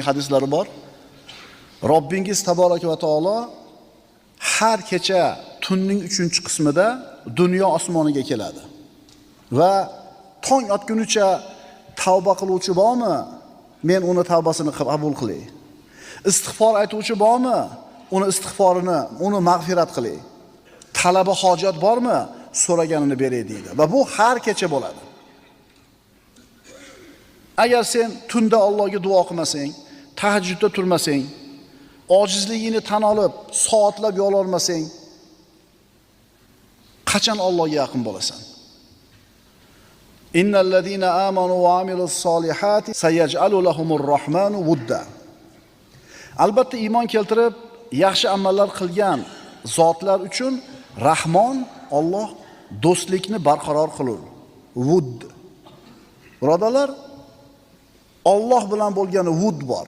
vasallamning hadislari bor. Robbingiz taboraka va taolo har kecha tunning 3-qismida dunyo osmoniga keladi. Va tong otgunicha tavba qiluvchi bormi? Men uni tavbasini qabul qilay. Istig'for aytuvchi bormi? Uni istig'forini, uni mag'firat qilay. Talaba hojat bormi? So'raganini beray deydi. Va bu har kecha bo'ladi. Agar sen tunda Allohga duo qilmasang, tahajjudda turmasang, ojizligingni tan olib, soatlab yolvormasang, qachon Allohga yaqin bo'lasan? Innallazina amanu va amilus solihati sayaj'alu lahumur rohmanu wudda. Albatta iymon keltirib, yaxshi amallar qilgan zotlar uchun Rahmon Alloh do'stlikni barqaror qilur. Vud. Birodarlar, Alloh bilan bo'lgan vud bor.